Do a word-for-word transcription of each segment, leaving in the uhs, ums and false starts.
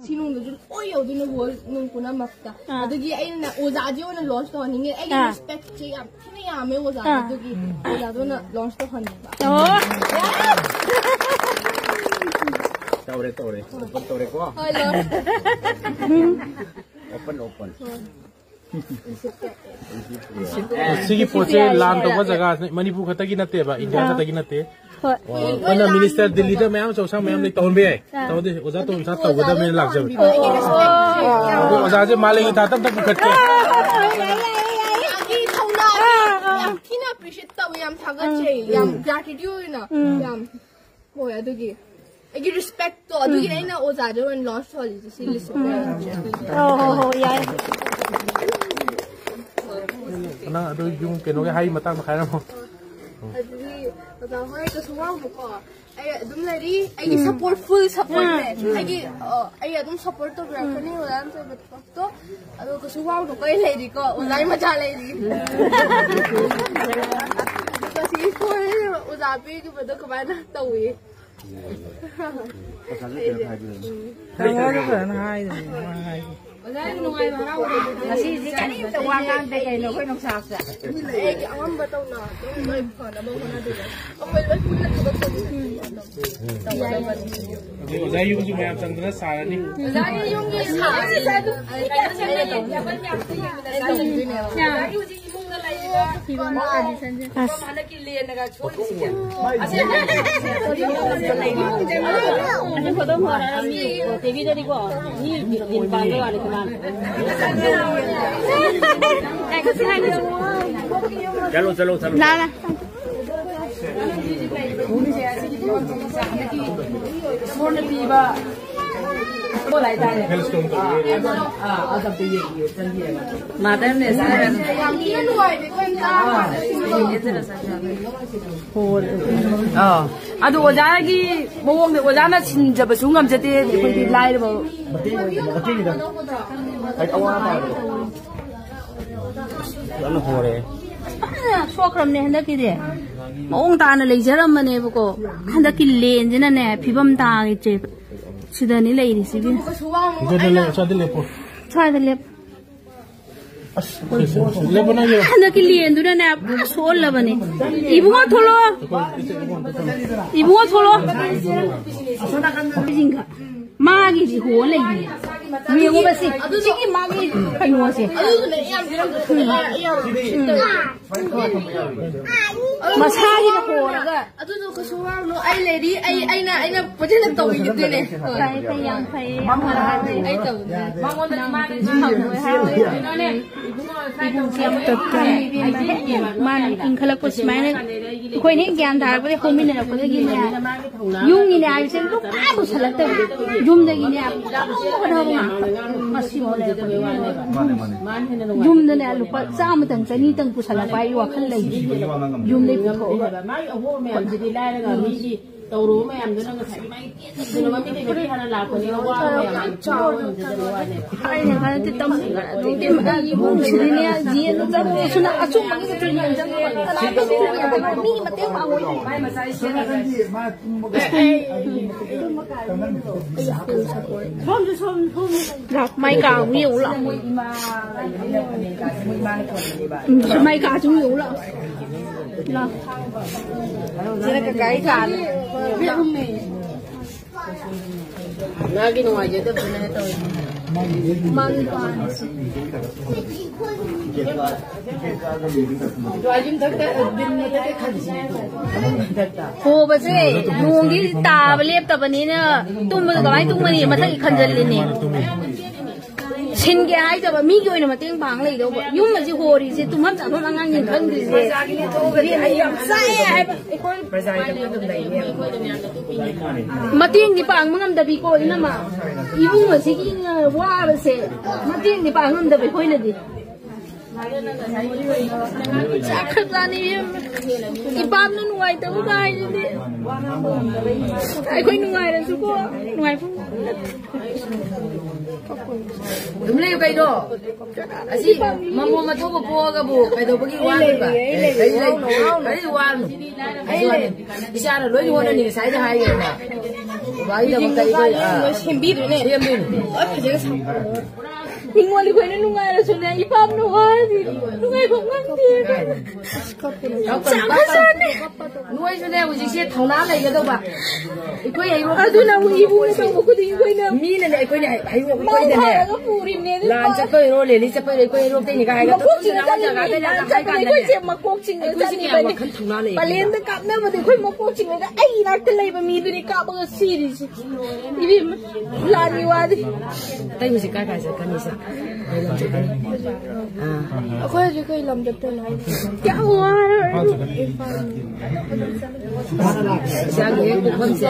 ꯁꯤ ꯅꯨꯡꯗꯨꯁꯨ ꯂꯣꯏ ꯌꯧꯗꯣꯏꯅꯦ, ꯍꯣꯜ ꯅꯨꯡ ꯄꯨꯝꯅꯃꯛꯇ꯫ ꯑꯥ꯫ ꯑꯗꯨꯒꯤ ꯑꯩꯅ ꯑꯣꯖꯥꯁꯦ ꯑꯣꯏꯅ ꯂꯣꯟꯁ ꯇꯧꯍꯟꯅꯤꯡꯉꯦ꯫ ꯑꯩꯒꯤ ꯑꯥ꯫ ꯔꯦꯁꯄꯦꯛꯁꯦ ꯌꯥꯝ ꯊꯤꯅ ꯌꯥꯝꯃꯦ ꯑꯣꯖꯥꯗ꯫ ꯑꯥ꯫ ꯑꯗꯨꯒꯤ ꯑꯣꯖꯥꯗ ꯑꯣꯏꯅ ꯂꯣꯟꯁ ꯇꯧꯍꯟꯅꯤꯡꯕ꯫ ꯑꯣ꯫ ꯇꯧꯔꯦ, ꯇꯧꯔꯦ꯫ ꯑꯣꯄꯟ ꯇꯧꯔꯦꯀꯣ? ꯍꯣꯏ, ꯂꯣꯟꯁ꯫ Open, open. ꯍꯣꯏ꯫ ꯁꯤꯒꯤ ꯄꯣꯠꯁꯦ ꯂꯥꯟ ꯇꯧꯕ ꯖꯒꯥꯁꯤꯅ ꯃꯅꯤꯄꯨꯔ ꯈꯛꯇꯒꯤ ꯅꯠꯇꯦꯕ, ꯏꯟꯗꯤꯌꯥ ꯑꯥ꯫ ꯈꯛꯇꯒꯤ ꯅꯠꯇꯦ꯫ ꯍꯣꯏ꯫ ꯑꯣ, ꯑꯩꯈꯣꯏꯅ ꯃꯤꯅꯤꯁꯇꯔ ꯗꯤꯜꯂꯤꯗ ꯃꯌꯥꯝ ꯆꯧꯁꯥꯡ ꯃꯌꯥꯝ ꯂꯩ, ꯇꯧꯍꯟꯕ ꯌꯥꯏ꯫ ꯑꯥ꯫ ꯇꯧꯗꯦ, ꯑꯣꯖꯥ ꯇꯣꯝꯁꯥ ꯇꯧꯒꯗꯕꯅꯤꯅ ꯂꯥꯛꯆꯕꯅꯤ꯫ ꯑꯣ, ꯑꯣ, ꯑꯣ꯫ ꯑꯗꯣ ꯑꯣꯖꯥꯁꯦ ꯃꯥꯂꯦꯒꯤ ꯊꯥꯛꯇ ꯑꯝꯇ ꯄꯨꯈꯠꯀꯦ꯫ ꯑꯣꯖꯥꯒꯤ ꯊꯧꯅꯥꯁꯦ ꯌꯥꯝ ꯊꯤꯅ ꯑꯦꯄ꯭ꯔꯤꯁꯤꯌꯦꯠ ꯇꯧꯋꯦ, ꯌꯥꯝ ꯊꯥꯒꯠꯆꯩ, ꯌꯥꯝ ꯒ꯭ꯔꯦꯇꯤꯇ꯭ꯌꯨꯠ ꯑꯣꯏꯅ ꯎꯝ꯫ ꯌꯥꯝ ꯍꯣꯏ, ꯑꯗꯨꯒꯤ ꯑꯩꯒꯤ ꯔꯦꯁꯄꯦꯛꯇꯣ, ꯑꯗꯨꯒꯤꯅꯦ ꯑꯩꯅ ꯑꯣꯖꯥꯗ ꯑꯣꯏꯅ ꯂꯣꯟꯁ ꯇꯧꯍꯜꯂꯤꯁꯦ, ꯁꯤ ꯂꯤꯁ꯫ ꯎꯝ꯫ ꯍꯣ, ꯍꯣ, ꯍꯣ, ꯌꯥꯏ꯫ ꯅꯪ ꯑꯗꯨ ꯌꯨꯝ ꯀꯩꯅꯣꯒꯤ ꯍꯥꯏ ꯃꯇꯥꯡꯗ ꯍꯥꯏꯔꯝꯃꯣ꯫ ꯑꯗꯨꯗꯤ ꯑꯣꯖꯥ ꯍꯣꯏ ꯀꯩꯁꯨ ꯋꯥꯔꯨꯅꯨꯀꯣ꯫ ꯑꯩ ꯑꯗꯨꯝ ꯂꯩꯔꯤ꯫ ꯑꯩꯒꯤ ꯎꯝ꯫ ꯁꯄꯣꯔꯠ, ꯐꯨꯜ ꯁꯄꯣꯔꯠꯅꯦ꯫ ꯎꯝ꯫ ꯑꯩꯒꯤ, ꯑ, ꯑꯩ ꯑꯗꯨꯝ ꯁꯄꯣꯔꯠ ꯇꯧꯕꯤꯔꯛꯀꯅꯤ, ꯎꯝ꯫ ꯑꯣꯖꯥꯅ ꯇꯧꯕ ꯊꯕꯛꯇꯣ꯫ ꯑꯗꯣ ꯀꯩꯁꯨ ꯋꯥꯔꯨꯅꯨꯀꯣ, ꯑꯩ ꯂꯩꯔꯤꯀꯣ꯫ ꯑꯣꯖꯥꯒꯤ ꯃꯆꯥ ꯂꯩꯔꯤ꯫ ꯉꯁꯤ ꯁ꯭ꯀꯨꯜ ꯑꯣꯖꯥ ꯄꯤꯈꯤꯕꯗꯣ ꯀꯃꯥꯏꯅ ꯇꯧꯏ? ꯇꯥꯃꯣꯗ ꯐꯖꯅ ꯍꯥꯏꯗꯣꯏꯅꯤ, ꯃꯥ ꯍꯥꯏꯗꯣꯏꯅꯤ꯫ ꯉꯁꯤꯗꯤ ꯀꯔꯤꯝꯇ ꯋꯥ ꯉꯥꯡꯗꯦ ꯀꯩꯅꯣ ꯑꯩꯈꯣꯏ ꯅꯨꯡꯁꯥꯁꯦ꯫ ꯑꯩꯒꯤ ꯑꯉꯝꯕ ꯇꯧꯅ ꯑꯗꯨꯝ ꯂꯣꯏ ꯐꯅꯕ ꯍꯣꯠꯅꯗꯣꯏꯅꯦ꯫ ꯑꯩꯈꯣꯏ ꯂꯣꯏ ꯄꯨꯟꯅ ꯊꯕꯛ ꯇꯧꯃꯤꯟꯅꯁꯦ꯫ ꯑꯗꯩ ꯑꯣꯖꯥ ꯌꯨꯝꯁꯨ ꯃꯌꯥꯝ ꯆꯪꯗꯅ ꯁꯥꯔꯅꯤ꯫ ꯑꯣꯖꯥꯒꯤ ꯌꯨꯝꯒꯤ ꯁꯥꯕꯁꯦ ꯑꯗꯨꯝ ꯑꯩꯅ ꯇꯧꯗꯣꯏꯅꯦꯕ꯫ ꯑꯁ꯫ ꯆꯠꯂꯣ, ꯆꯠꯂꯣ, ꯆꯠꯂꯣ꯫ ꯂꯥ, ꯂꯥ꯫ ꯏꯁꯣꯔꯅ ꯄꯤꯕ ꯄꯣꯠ ꯍꯥꯏꯇꯥꯔꯦ꯫ ꯑꯥ, ꯑꯗꯣ, ꯑꯥ, ꯑꯗꯣ ꯑꯝꯇ ꯌꯦꯡꯕꯤꯌꯨ, ꯆꯪꯕꯤꯔꯒ꯫ ꯃꯥꯗꯔ ꯃꯦꯁꯤꯅ ꯌꯥꯝ ꯊꯤꯅ ꯅꯨꯡꯉꯥꯏꯕ ꯑꯩꯈꯣꯏꯅ ꯆꯥꯕ꯫ ꯍꯣꯏ꯫ ꯑꯥ꯫ ꯑꯗꯨ ꯑꯣꯖꯥꯒꯤ ꯃꯑꯣꯡꯗ ꯑꯣꯖꯥꯅ ꯁꯤꯟꯖꯕꯁꯨ ꯉꯝꯖꯗꯦ, ꯑꯩꯈꯣꯏꯗꯤ ꯂꯥꯏꯔꯕ꯫ ꯃꯇꯦꯡ ꯑꯣꯏꯅ, ꯃꯇꯦꯡꯒꯤꯗ꯫ ꯍꯥꯏꯗꯤ ꯑꯋꯥ ꯑꯅꯥ ꯇꯥꯔꯕꯗꯣ꯫ ꯐꯖꯅ ꯍꯣꯔꯦ꯫ ꯐꯖꯅ ꯁꯣꯛꯈ꯭ꯔꯕꯅꯦ ꯍꯟꯗꯛꯀꯤꯗꯤ꯫ ꯃꯑꯣꯡ ꯇꯥꯅ ꯂꯩꯖꯔꯝꯕꯅꯦꯕꯀꯣ꯫ ꯍꯟꯗꯛꯀꯤ ꯂꯦꯟꯁꯤꯅꯅꯦ, ꯐꯤꯕꯝ ꯇꯥꯈꯤꯗ꯭ꯔꯦꯕ꯫ ꯁꯤꯗꯅꯤ ꯂꯩꯔꯤꯁꯤꯕꯤ꯫ ꯁ꯭ꯋꯥꯏꯗ ꯂꯦꯞ꯫ ꯁ꯭ꯋꯥꯏꯗ ꯂꯦꯞ꯫ ꯑꯁ, ꯂꯦꯞꯄꯣ ꯅꯪꯒꯤ꯫ ꯍꯟꯗꯛꯀꯤ ꯂꯦꯟꯗꯨꯅꯅꯦ ꯄꯨꯔꯥ ꯁꯣꯛꯍꯜꯂꯕꯅꯦ꯫ ꯏꯕꯨꯡꯉꯣ ꯊꯣꯛꯂꯛꯑꯣ꯫ ꯏꯕꯨꯡꯉꯣ ꯊꯣꯛꯂꯛꯑꯣ꯫ ꯃꯥꯒꯤꯁꯤ ꯍꯣ ꯂꯩꯕꯅꯦ꯫ ꯌꯦꯡꯉꯣꯕ ꯁꯤ꯫ ꯁꯤꯒꯤ ꯃꯥꯒꯤ ꯀꯩꯅꯣꯁꯦ꯫ ꯃꯁꯥꯒꯤꯅ ꯍꯣꯔꯒ꯫ ꯑꯗꯨꯗꯣ ꯀꯩꯁꯨ ꯋꯥꯔꯨꯅꯨ꯫ ꯑꯩ ꯂꯩꯔꯤ꯫ ꯑꯩ, ꯑꯩꯅ, ꯑꯩꯅ ꯐꯖꯅ ꯇꯧꯕꯤꯒꯗꯣꯏꯅꯦ꯫ ꯐꯩ, ꯐꯩ, ꯌꯥꯝ ꯐꯩ, ꯌꯥꯝ ꯍꯔꯥꯎꯋꯦ꯫ ꯑꯩ ꯇꯧꯕꯤꯒꯗꯣꯏꯅꯦ꯫ ꯃꯉꯣꯟꯗ ꯃꯥꯒꯤ ꯍꯔꯥꯎꯋꯦ꯫ ꯏꯕꯨꯡꯉꯣ, ꯏꯕꯨꯡꯉꯣ ꯁꯨꯃꯥꯏꯅ ꯇꯧꯕꯤꯒꯦ꯫ ꯃꯥꯅ ꯏꯟꯈꯠꯂꯛꯄ ꯁꯨꯃꯥꯏꯅ ꯑꯩꯈꯣꯏꯅ ꯍꯦꯛ ꯒ꯭ꯌꯥꯟ ꯇꯥꯔꯛꯄꯗꯒꯤ ꯍꯧꯃꯤꯟꯅꯔꯛꯄꯗꯒꯤꯅꯦ꯫ ꯌꯨꯝꯒꯤꯅꯦ ꯍꯥꯏꯕꯁꯦ ꯂꯨꯄꯥ ꯄꯨꯁꯜꯂꯛꯇꯕ꯫ ꯌꯨꯝꯗꯒꯤꯅꯦ ꯍꯣꯠꯅꯕ ꯉꯥꯛꯇ꯫ ꯃꯁꯤꯐꯥꯎ ꯂꯩꯔꯛꯄꯗꯒꯤꯅꯦ꯫ ꯃꯥꯅꯦ, ꯃꯥꯅꯦ꯫ ꯌꯨꯝꯗꯅꯦ ꯂꯨꯄꯥ ꯆꯥꯝꯃꯇꯪ ꯆꯅꯤꯇꯪ ꯄꯨꯁꯜꯂꯛꯄ ꯍꯥꯏ ꯋꯥꯈꯜ ꯂꯩ꯫ ꯌꯨꯝꯗꯩ ꯄꯨꯊꯣꯛꯑꯒ꯫ ꯃꯥꯒꯤ ꯑꯍꯣꯕ ꯃꯌꯥꯝꯁꯤꯗꯤ ꯂꯥꯏꯔꯒ ꯃꯤꯒꯤ ꯇꯧꯔꯨꯕ ꯃꯌꯥꯝꯗꯨꯅ ꯉꯁꯥꯏꯒꯤ ꯃꯥꯒꯤ ꯇꯦꯠ ꯇꯦꯠꯇꯅ ꯃꯃꯤꯠꯇꯒꯤ ꯃꯍꯤ ꯍꯥꯟꯅ ꯂꯥꯛꯄꯅꯦ꯫ ꯑꯋꯥꯕ ꯃꯌꯥꯝ ꯂꯥꯛꯄꯅꯦ꯫ ꯑꯩꯅ ꯈꯔꯗꯤ ꯇꯝꯁꯤꯟꯈ꯭ꯔꯦ꯫ ꯑꯗꯨꯝꯗꯤ ꯏꯃꯨꯡꯁꯤꯗꯤꯅꯦ ꯌꯦꯟ ꯆꯪꯉꯁꯨꯅ ꯑꯆꯨꯝꯕꯒꯤ ꯇ꯭ꯔꯤꯠꯃꯦꯟ ꯆꯪꯉꯦ꯫ ꯀꯅꯥꯝꯇ ꯇ꯭ꯔꯤꯠꯃꯦꯟ ꯆꯪꯉꯦ꯫ ꯃꯤꯒꯤ ꯃꯇꯦꯡ ꯄꯥꯡꯉꯣꯏ꯫ ꯃꯥꯏ ꯃꯆꯥ ꯏꯁꯦ ꯃꯥꯏ ꯀꯥ ꯑꯃꯨꯛ ꯌꯦꯡꯉꯨ ꯂꯥꯛꯑꯣ꯫ ꯎꯝ, ꯃꯥꯏ ꯀꯥ ꯑꯃꯨꯛ ꯌꯦꯡꯉꯨ ꯂꯥꯛꯑꯣ꯫ ꯂꯥꯛꯑꯣ꯫ ꯁꯤꯅ ꯀꯀꯥꯒꯤ ꯀꯥꯅꯤ꯫ ꯃꯥꯒꯤ ꯅꯨꯡꯉꯥꯏꯖꯗꯕꯗꯨꯅꯅꯦ ꯇꯧꯔꯤꯁꯦ꯫ ꯃꯥꯒꯤ ꯄꯥꯝꯃꯤꯁꯦ꯫ ꯍꯣꯕꯁꯦ ꯅꯣꯡꯗꯤ ꯇꯥꯕ ꯂꯦꯞꯇꯕꯅꯤꯅ ꯇꯨꯝꯕꯗ ꯀꯃꯥꯏꯅ ꯇꯨꯝꯒꯅꯤ? ꯃꯊꯛꯀꯤ ꯈꯟꯖꯜꯂꯤꯅꯦ꯫ ꯁꯤꯟꯒꯦ ꯍꯥꯏꯗꯕ ꯃꯤꯒꯤ ꯑꯣꯏꯅ ꯃꯇꯦꯡ ꯄꯥꯡ ꯂꯩꯗꯧꯕ꯫ ꯌꯨꯝ ꯑꯁꯤ ꯍꯣꯔꯤꯁꯦ ꯇꯨꯝꯐꯝ ꯆꯥꯐꯝ ꯑꯉꯥꯡꯁꯤꯡ ꯈꯪꯗ꯭ꯔꯤꯁꯦ꯫ ꯑꯩ ꯌꯥꯝ ꯆꯥꯛꯑꯦ ꯍꯥꯏꯕ꯫ ꯃꯇꯦꯡꯗꯤ ꯄꯥꯡꯕ ꯉꯝꯗꯕꯤꯀꯣ ꯏꯅꯝꯃ꯫ ꯏꯃꯨꯡ ꯑꯁꯤꯒꯤ ꯋꯥꯕꯁꯦ ꯃꯇꯦꯡꯗꯤ ꯄꯥꯡ ꯉꯝꯗꯕ ꯑꯩꯈꯣꯏꯅꯗꯤ꯫ ꯆꯥꯛꯈ꯭ꯔꯖꯥꯠꯅꯤ ꯏꯕꯦꯝꯃ꯫ ꯏꯄꯥꯝꯅ ꯅꯨꯡꯉꯥꯏꯇꯕ ꯀꯥꯏꯁꯤꯗꯤ꯫ ꯑꯩꯈꯣꯏ ꯅꯨꯡꯉꯥꯏꯔꯁꯨꯀꯣ ꯅꯨꯡꯉꯥꯏꯐꯝ꯫ ꯑꯗꯨꯝ ꯂꯩꯌꯨ ꯀꯩꯅꯣ꯫ ꯑꯁꯤ ꯃꯃꯣ ꯃꯊꯧꯕ ꯄꯣꯛꯑꯒꯕꯨ ꯀꯩꯗꯧꯕꯒꯤ ꯋꯥꯗꯣꯏꯕ? ꯀꯔꯤ ꯂꯩ? ꯀꯔꯤ ꯋꯥꯅꯣ? ꯏꯆꯥꯅ ꯂꯣꯏ ꯍꯣꯠꯅꯅꯤ ꯉꯁꯥꯏꯗ ꯍꯥꯏꯈ꯭ꯔꯦꯅ꯫ ꯋꯥꯔꯤꯗꯃꯛꯇ ꯑꯩꯈꯣꯏ, ꯑꯥ, ꯂꯣꯏ ꯁꯦꯝꯕꯤꯗꯣꯏꯅꯦ꯫ ꯁꯦꯝꯗꯣꯏꯅꯦ꯫ ꯂꯣꯏ ꯐꯖꯅ ꯁꯥ-, ꯍꯤꯡꯒꯣꯜ ꯑꯩꯈꯣꯏꯅ ꯅꯨꯡꯉꯥꯏꯔꯁꯨꯅꯦ, ꯏꯄꯥꯝꯅ ꯋꯥꯔꯗꯤ ꯅꯨꯡꯉꯥꯏꯐꯝ ꯈꯪꯗꯦ꯫ ꯆꯥꯛ ꯈꯔ ꯆꯥꯅꯤ꯫ ꯅꯣꯏꯁꯨꯅꯦ, ꯍꯧꯖꯤꯛꯁꯦ ꯊꯧꯅꯥ ꯂꯩꯒꯗꯧꯕ꯫ ꯑꯩꯈꯣꯏ ꯍꯩꯔꯣꯛ ꯑꯗꯨꯅ ꯑꯃꯨꯛ ꯏꯕꯨꯡꯅ ꯇꯧꯕ ꯈꯨꯗꯤꯡ ꯑꯩꯈꯣꯏꯅ ꯃꯤꯅꯅꯦ, ꯑꯩꯈꯣꯏꯅ ꯍꯩꯔꯣꯛ ꯃꯧ ꯑꯩꯈꯣꯏꯗꯅꯦ꯫ ꯐꯥꯔꯒ ꯄꯨꯔꯤꯕꯅꯦ ꯑꯗꯨ ꯂꯥꯟ ꯄꯥ-, ꯆꯠꯄ ꯑꯣꯏꯔꯣ, ꯔꯦꯂꯤ ꯆꯠꯄ ꯑꯣꯏꯔꯣ, ꯑꯩꯈꯣꯏ ꯍꯩꯔꯣꯛꯇꯩꯅꯤꯒ ꯍꯥꯏꯒ ꯃꯀꯣꯛ ꯆꯤꯡꯅ ꯇꯧꯔꯤꯁꯦ ꯆꯠꯂꯤꯅꯦ, ꯅꯥꯀꯟꯗ ꯂꯥꯟ ꯆꯠꯄꯅꯦ, ꯅꯥꯀꯟꯗ ꯑꯩꯈꯣꯏꯁꯦ ꯃꯀꯣꯛ ꯆꯤꯡꯅ ꯑꯩꯈꯣꯏꯁꯦ ꯀꯌꯥ ꯆꯠꯂꯤꯕꯅꯦ꯫ ꯋꯥꯈꯜ ꯊꯧꯅꯥ ꯂꯩ ꯄꯂꯦꯟꯗ ꯀꯥꯞꯅꯕꯗꯤ ꯑꯩꯈꯣꯏ ꯃꯀꯣꯛ ꯆꯤꯡꯅꯗ ꯑꯩ ꯏꯅꯥꯛꯇ ꯂꯩꯕ ꯃꯤꯗꯨꯅꯤ ꯀꯥꯞꯄꯒ ꯁꯤꯔꯤꯁꯦ꯫ ꯏꯕꯦꯝꯃ, ꯂꯥꯟꯒꯤ ꯋꯥꯗꯤ꯫ ꯑꯇꯩ ꯍꯧꯖꯤꯛ ꯀꯥꯏ ꯀꯥꯏ ꯆꯠꯀꯅꯤ ꯁꯦ? ꯑꯥ꯫ ꯑꯩꯈꯣꯏ ꯍꯧꯖꯤꯛ ꯀꯩ ꯂꯝ ꯆꯠꯇꯣꯏꯅꯣ ꯍꯥꯏꯁꯦ? ꯌꯥꯝ ꯋꯥꯔꯦ꯫ ꯏꯆꯥꯒꯤ ꯍꯦꯛ ꯄꯣꯛꯐꯝꯁꯦ꯫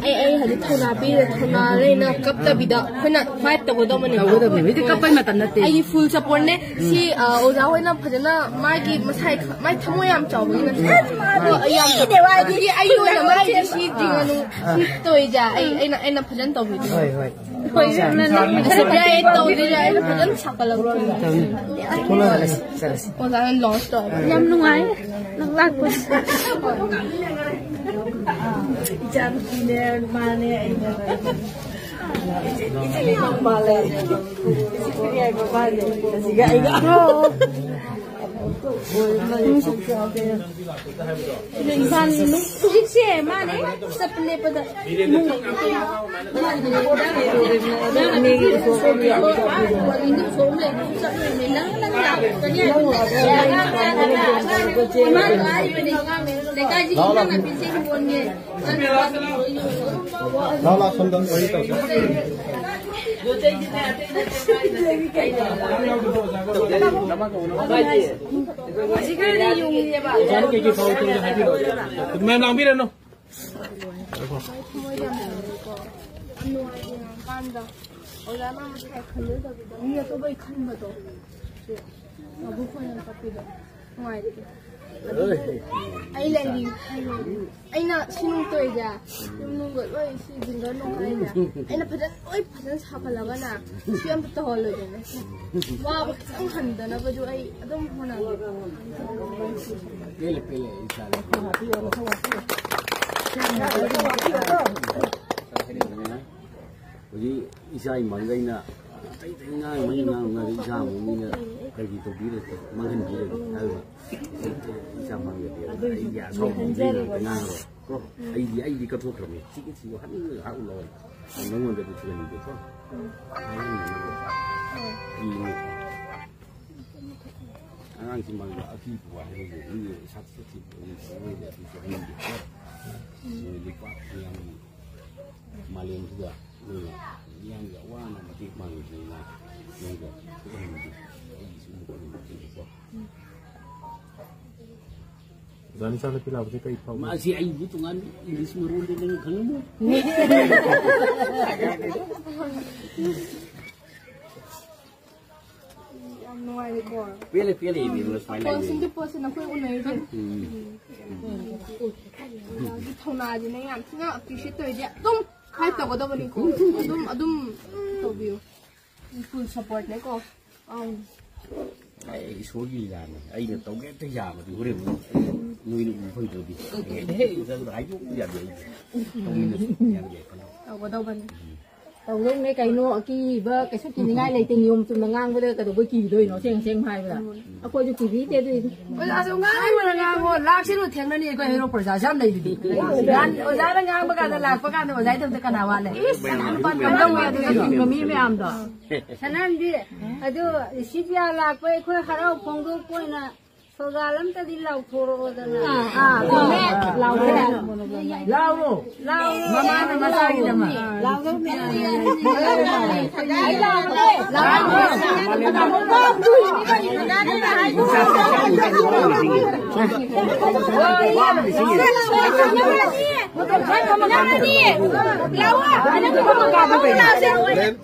ꯑꯩ, ꯑꯩ ꯍꯧꯖꯤꯛ ꯊꯧꯅꯥ ꯄꯤꯔꯦ, ꯊꯧꯅꯥ ꯂꯩꯅ ꯀꯞꯇꯕꯤꯗ ꯑꯩꯈꯣꯏꯅ fight ꯇꯧꯒꯗꯧꯕꯅꯦ꯫ ꯇꯧꯒꯗꯕꯅꯦ꯫ ꯍꯧꯖꯤꯛꯇꯤ ꯀꯞꯄꯩ ꯃꯇꯝ ꯅꯠꯇꯦ꯫ ꯑꯩꯒꯤ full supportꯅꯦ꯫ ꯁꯤ, ꯑ, ꯑꯣꯖꯥ ꯍꯣꯏꯅ ꯐꯖꯅ ꯃꯥꯒꯤ ꯃꯁꯥꯏ ꯈ-, ꯃꯥꯏ ꯊꯃꯣꯏ ꯌꯥꯝ ꯆꯥꯎꯕꯒꯤ ꯅꯠꯇꯦ꯫ ꯃꯥꯗꯣ ꯑꯩ ꯌꯥꯝ ꯆꯥꯎ-, ꯑꯗꯨꯒꯤ ꯑꯩ ꯑꯣꯏꯅ ꯃꯥꯏꯗ ꯁꯤ ꯆꯤꯡꯉꯅꯨ, ꯁꯤ ꯇꯧꯔꯤꯁꯦ ꯑꯩ, ꯑꯩꯅ, ꯑꯩꯅ ꯐꯖꯅ ꯇꯧꯕꯤꯗꯣꯏꯅꯦ꯫ ꯍꯣꯏ, ꯍꯣꯏ꯫ ꯍꯣꯏ, ꯅꯪ ꯁꯤꯗ ꯑꯩ ꯇꯧꯗꯣꯏꯁꯦ ꯑꯩꯅ ꯐꯖꯅ ꯁꯥꯒꯠꯂꯛꯇꯣꯏꯅꯦ꯫ ꯆꯠꯂꯁꯤ, ꯆꯠꯂꯁꯤ꯫ ꯑꯣꯖꯥꯅ launch ꯇꯧꯔꯦ꯫ ꯌꯥꯝ ꯅꯨꯡꯉꯥꯏ ꯅꯪ ꯂꯥꯛꯄꯁꯦ꯫ ꯏꯆꯥꯅꯨꯄꯤꯅꯦ, ꯃꯥꯅꯦ, ꯑꯩꯅꯦ꯫ ꯏꯆꯦ, ꯏꯆꯦ ꯏꯅꯥꯎꯄꯥ ꯂꯩ꯫ ꯏꯆꯦ ꯌꯥꯏꯃ ꯃꯥꯅꯦ꯫ ꯑꯁꯤꯒ ꯑꯩꯒ꯫ ꯏꯝꯐꯥꯜ ꯍꯧꯖꯤꯛꯁꯦ ꯃꯥꯅꯦ ꯆꯠꯄ ꯂꯦꯞꯄꯗ ꯏꯃꯨꯡ ꯂꯩꯀꯥꯏꯁꯤꯒꯤ ꯏꯟꯁꯥꯡ ꯅꯥꯄꯤꯁꯦ ꯍꯤꯡꯒꯣꯜꯒꯤ꯫ ꯂꯥꯎ, ꯂꯥꯎ, ꯁꯣꯝꯗ ꯋꯥꯔꯤ ꯇꯧꯁꯦ꯫ ꯃꯦꯝ, ꯂꯥꯡꯕꯤꯔꯅꯨ꯫ ꯌꯥꯝ ꯅꯨꯡꯉꯥꯏꯇꯦ ꯉꯥꯡꯀꯥꯟꯗ꯫ ꯑꯣꯖꯥꯅ ꯃꯁꯥꯏ ꯈꯟꯖꯗꯕꯤꯗ ꯃꯤ ꯑꯇꯣꯞꯄꯒꯤ ꯈꯟꯕꯗꯣ꯫ ꯃꯕꯨꯛ ꯐꯅ ꯀꯞꯄꯤꯗꯣ꯫ ꯅꯨꯡꯉꯥꯏꯇꯦ꯫ ꯑꯗꯨꯕꯨ ꯑꯩ ꯂꯩꯔꯤ꯫ ꯑꯩꯅ ꯁꯤ ꯅꯨꯡ ꯇꯧꯔꯤꯁꯦ, ꯌꯨꯝ ꯅꯨꯡꯒ ꯂꯣꯏ ꯁꯤ ꯖꯤꯡꯒ ꯅꯨꯡ ꯍꯥꯏꯁꯦ, ꯑꯩꯅ ꯐꯖꯅ ꯂꯣꯏ ꯐꯖꯅ ꯁꯥꯒꯠꯂꯒꯅꯦ, ꯁꯤ ꯑꯝꯇ ꯇꯧꯍꯜꯂꯣꯏꯗꯣꯏꯅꯦ꯫ ꯋꯥꯕ ꯈꯤꯇꯪ ꯍꯟꯊꯅꯕꯁꯨ ꯑꯩ ꯑꯗꯨꯝ ꯍꯣꯠꯅꯒꯦ꯫ ꯄꯦꯜꯂꯦ, ꯄꯦꯜꯂꯦ, ꯑꯩ ꯆꯥꯔꯦ꯫ ꯍꯧꯖꯤꯛ ꯏꯆꯥ ꯏꯃꯥꯟꯒꯩꯅ ꯑꯇꯩ ꯑꯇꯩ ꯉꯥꯡꯕ ꯉꯥꯡꯕ ꯏꯆꯥ ꯑꯃꯨꯛ ꯃꯤꯅ ꯀꯔꯤ ꯇꯧꯕꯤꯔꯒꯦ, ꯃꯥꯡꯍꯟꯕꯤꯔꯒꯦ ꯍꯥꯏꯕ꯫ ꯏꯆꯥ ꯃꯥꯡꯒꯗꯤ ꯑꯩꯒꯤ ꯑꯁꯥꯎꯕ ꯉꯥꯡꯉꯔꯣꯏ꯫ ꯀꯣ, ꯑꯩꯗꯤ, ꯑꯩꯗꯤ ꯀꯠꯊꯣꯛꯈ꯭ꯔꯕꯅꯤ꯫ ꯁꯤꯒꯤ ꯊꯤꯕ ꯍꯟꯅ ꯍꯥꯞꯂꯛꯑꯣ꯫ ꯅꯉꯣꯟꯗꯗꯤ ꯊꯤꯍꯟꯅꯤꯡꯗꯦꯀꯣ꯫ ꯎꯝ꯫ ꯑꯉꯥꯡꯁꯤ ꯃꯥꯡꯗ ꯑꯀꯤꯕ ꯋꯥ ꯍꯥꯏꯕꯁꯦ ꯃꯤ ꯁꯥꯊꯤ ꯁꯥꯊꯤꯕ ꯃꯤ ꯑꯗꯨꯁꯨ ꯍꯥꯏꯅꯤꯡꯗꯦꯀꯣ꯫ ꯃꯣꯏ ꯂꯩꯄꯥꯛ ꯃꯌꯥꯝꯒꯤ ꯃꯥꯂꯦꯝꯁꯤꯗ ꯅꯣꯏꯅ ꯃꯤꯌꯥꯝꯒꯤ ꯑꯋꯥ ꯑꯅꯥ ꯃꯇꯦꯡ ꯄꯥꯡꯉꯤꯕꯅꯤꯅ ꯅꯣꯏꯗ ꯄꯨꯛꯅꯤꯡ ꯑꯩꯒꯤꯁꯨ ꯄꯨꯛꯅꯤꯡ ꯅꯨꯡꯁꯤꯕꯀꯣ꯫ ꯑꯣꯖꯥ ꯅꯤꯁꯥ ꯅꯨꯄꯤ ꯂꯥꯛꯄꯁꯦ ꯀꯩ ꯐꯥꯎꯒꯦ? ꯃꯥꯁꯤ ꯑꯩꯕꯨ ꯇꯣꯉꯥꯟ ꯏꯪꯂꯤꯁ ꯃꯔꯣꯟꯗꯤ ꯅꯪ ꯈꯪꯉꯝꯃꯣꯏ꯫ ꯌꯥꯝ ꯅꯨꯡꯉꯥꯏꯔꯦꯀꯣ꯫ ꯄꯦꯜꯂꯦ, ꯄꯦꯜꯂꯦ, ꯏꯕꯦꯝꯃ, ꯁꯨꯃꯥꯏꯅ ꯂꯩꯌꯦ꯫ ꯄꯣꯠꯁꯤꯡꯗꯤ ꯄꯣꯠꯁꯤ ꯅꯈꯣꯏ ꯎꯅꯔꯤꯁꯦ꯫ ꯎꯝ꯫ ꯑꯣꯖꯥꯒꯤ ꯊꯧꯅꯥꯁꯤꯅ ꯌꯥꯝ ꯊꯤꯅ appreciate ꯇꯧꯔꯤꯁꯦ꯫ ꯑꯗꯨꯝ fight ꯇꯧꯒꯗꯕꯅꯤꯀꯣ꯫ ꯑꯗꯨꯝ, ꯑꯗꯨꯝ ꯇꯧꯕꯤꯌꯨ꯫ Full supportꯅꯦꯀꯣ꯫ ꯑꯥꯎ꯫ ꯑꯩ ꯏꯁꯣꯔꯒꯤ ꯂꯤꯂꯥꯅꯦ꯫ ꯑꯩꯅ ꯇꯧꯒꯦ ꯍꯦꯛꯇ ꯌꯥꯕꯗꯤ ꯍꯣꯔꯦꯟ ꯑꯃꯨꯛ ꯅꯣꯏꯅ ꯎꯕ ꯐꯪꯗ꯭ꯔꯗꯤ꯫ ꯍꯦ, ꯍꯦ, ꯍꯥꯏꯗꯣꯛꯄ ꯌꯥꯗꯦ ꯑꯩ꯫ ꯇꯧꯃꯤꯟꯅꯁꯤ, ꯌꯥꯝ ꯌꯥꯏ, ꯀꯩꯅꯣ꯫ ꯇꯧꯒꯗꯧꯕꯅꯤ꯫ ꯇꯧꯗꯧꯅꯦ ꯀꯩꯅꯣ, ꯑꯀꯤꯕ ꯀꯩꯁꯨ ꯀꯤꯅꯤꯡꯉꯥꯏ ꯂꯩꯇꯦ꯫ ꯅꯤꯌꯣꯝ ꯆꯨꯝꯅ ꯉꯥꯡꯕꯗ ꯀꯩꯗꯧꯕꯩ ꯀꯤꯗꯣꯏꯅꯣ? ꯑꯁꯦꯡ ꯑꯁꯦꯡꯕ ꯍꯥꯏꯕꯗ꯫ ꯑꯩꯈꯣꯏꯁꯨ ꯀꯤꯕꯤꯗꯦ ꯑꯗꯨꯏꯗꯤ꯫ ꯑꯣꯖꯥꯁꯨ ꯉꯥꯡꯕꯅ ꯉꯥꯡꯉꯣ, ꯂꯥꯛꯁꯤꯔꯣ ꯊꯦꯡꯅꯅꯤ ꯑꯩꯈꯣꯏ ꯍꯦꯔꯣ ꯄ꯭ꯔꯖꯥꯁꯨ ꯌꯥꯝ ꯂꯩꯗꯨꯗꯤ꯫ ꯑꯣꯖꯥꯅ ꯉꯥꯡꯕ ꯀꯥꯟꯗ ꯂꯥꯛꯄ ꯀꯥꯟꯗ ꯑꯣꯖꯥ ꯏꯊꯟꯇ ꯀꯅꯥ ꯋꯥꯠꯂꯦ? ꯏꯁ, ꯀꯅꯥ ꯅꯨꯄꯥ ꯀꯝꯗꯧ ꯋꯥꯠꯂꯤ? ꯀꯤꯕ ꯃꯤ ꯃꯌꯥꯝꯗꯣ꯫ ꯁꯅꯥꯍꯟꯕꯤ, ꯑꯗꯨ ꯁꯤ ꯄꯤ ꯑꯥꯔ ꯂꯥꯛꯄ ꯑꯩꯈꯣꯏ ꯍꯔꯥꯎ ꯐꯣꯡꯗꯣꯛꯄ ꯑꯣꯏꯅ ꯁꯣꯒꯥꯜ ꯑꯝꯇꯗꯤ ꯂꯥꯎꯊꯣꯔꯛꯑꯣꯗꯅ꯫ ꯑꯥ, ꯑꯥ, ꯆꯨꯝꯃꯦ꯫ ꯂꯥꯎꯔꯣ꯫ ꯂꯥꯎꯔꯣ꯫ ꯃꯃꯥꯅ ꯃꯆꯥꯒꯤꯗꯃꯛ꯫ ꯂꯥꯎꯔꯣ꯫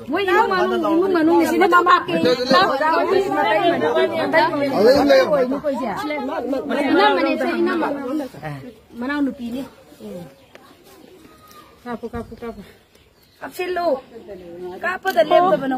ꯃꯣꯏ ꯏꯃꯨꯡ ꯃꯅꯨꯡ, ꯏꯃꯨꯡ ꯃꯅꯨꯡꯅꯤ ꯁꯤꯗ ꯃꯃꯥ꯫ ꯏꯅꯝꯃꯅꯦ, ꯁꯦ ꯏꯅꯝꯃ꯫ ꯃꯅꯥꯎꯅꯨꯄꯤꯅꯤ꯫ ꯀꯥꯞꯄꯨ, ꯀꯥꯞꯄꯨ, ꯀꯥꯞꯄꯨ꯫ ꯀꯥꯞꯁꯤꯜꯂꯨ꯫ ꯀꯥꯞꯄꯗ ꯂꯦꯞꯇꯕꯅ꯫